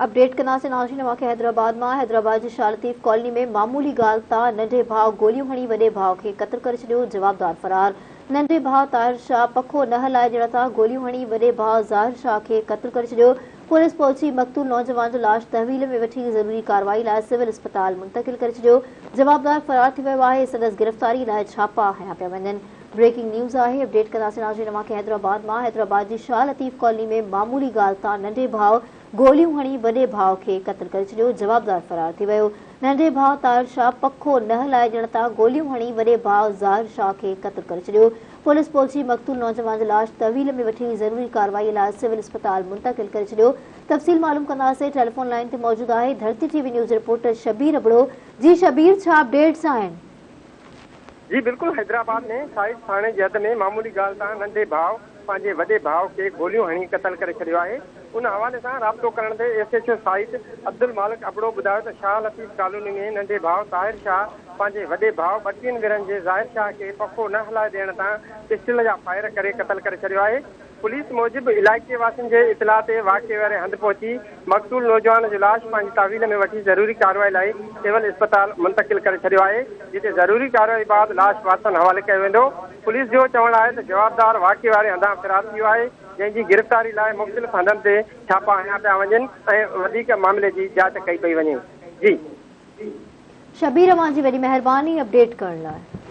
Update ڪنداسين ناظرين اوهان کي حيدرآباد مان حيدرآباد جي شاهه لطيف ڪالوني ۾ معمولي ڳالهه تان ننڍي ڀاء گوليون هڻي وڏي ڀاء کي قتل ڪري ڇڏيو جوابدار فرار ننڍي ڀاء طاهر شاهه پکو نه هلائي ڏيڻ تان گوليون هڻي وڏي ڀاء ظاهر شاهه کي قتل ڪري ڇڏيو پوليس پهچي مقتول نوجوان جو لاش تحويل ۾ وٺي ضروري ڪارروائي لاء سول اسپتال منتقل ڪري ڇڏيو جوابدار فرار ٿي ويو آهي سندس گرفتاري لاء ڇاپا هنيا پيا وڃن بريڪنگ نيوز آهي اپڊيٽ ڪنداسين ناظرين اوهان کي حيدرآباد مان حيدرآباد جي شاهه لطيف ڪالوني ۾ معمولي ڳالهه تان ننڍي ڀاء گوليون هڻي وڏي ڀاء کي قتل ڪري ڇڏيو جوابدار فرار ٿي ويو ننڍي ڀاء طاهر شاهه پکو نه هلائي ڏيڻ تان گوليون هڻي وڏي ڀاء ظاهر شاهه کي قتل ڪري ڇڏيو پوليس پهچي مقتول نوجوان جو لاش تحويل ۾ وٺي ضروري ڪارروائي لاء سول اسپتال منتقل ڪري ڇڏيو تفصيل معلوم ڪنداسين ٽيليفون لائين تي موجود آهي Dharti T V news reporter Shabbir Abro جي شبير ڇا اپڊيٽس آهن. جي بلڪل حيدرآباد ۾ سائيٽ ٿاڻي جي حد ۾ معمولي ڳالهه تان ننڍي ڀاء پنهنجي وڏي ڀاء کي گوليون هڻي قتل ڪري ڇڏيو آهي ان حوالي سان رابطو ڪرڻ تي S H O site Abdul Malik Abro ٻڌايو ته شاهه لطيف ڪالوني ۾ ننڍي ڀاء طاهر شاهه پنهنجي وڏي ڀاء ٻٽيهن ورهين جي ظاهر شاهه کي پکو نه هلائي ڏيڻ تان پسٽل جا فائر ڪري قتل ڪري ڇڏيو آهي پوليس موجب علائقي واسين جي اطلاع تي واقعي واري هنڌ پهچي مقتول نوجوان جو لاش پنهنجي تحويل ۾ وٺي ضروري ڪارروائي لاء سول اسپتال منتقل ڪري ڇڏيو آهي جتي ضروري ڪارروائي بعد لاش وارثن حوالي ڪيو ويندو. پوليس جو چوڻ آهي ته جوابدار واقعي واري هنڌان فرار ٿي ويو آهي جنهن جي گرفتاري لاء مختلف هنڌن تي ڇاپا هنيا پيا وڃن ۽ وڌيڪ معاملي جي جاچ ڪئي پئي وڃي. جي. شبير اوهان جي وڏي مهرباني اپڊيٽ ڪرڻ لاء.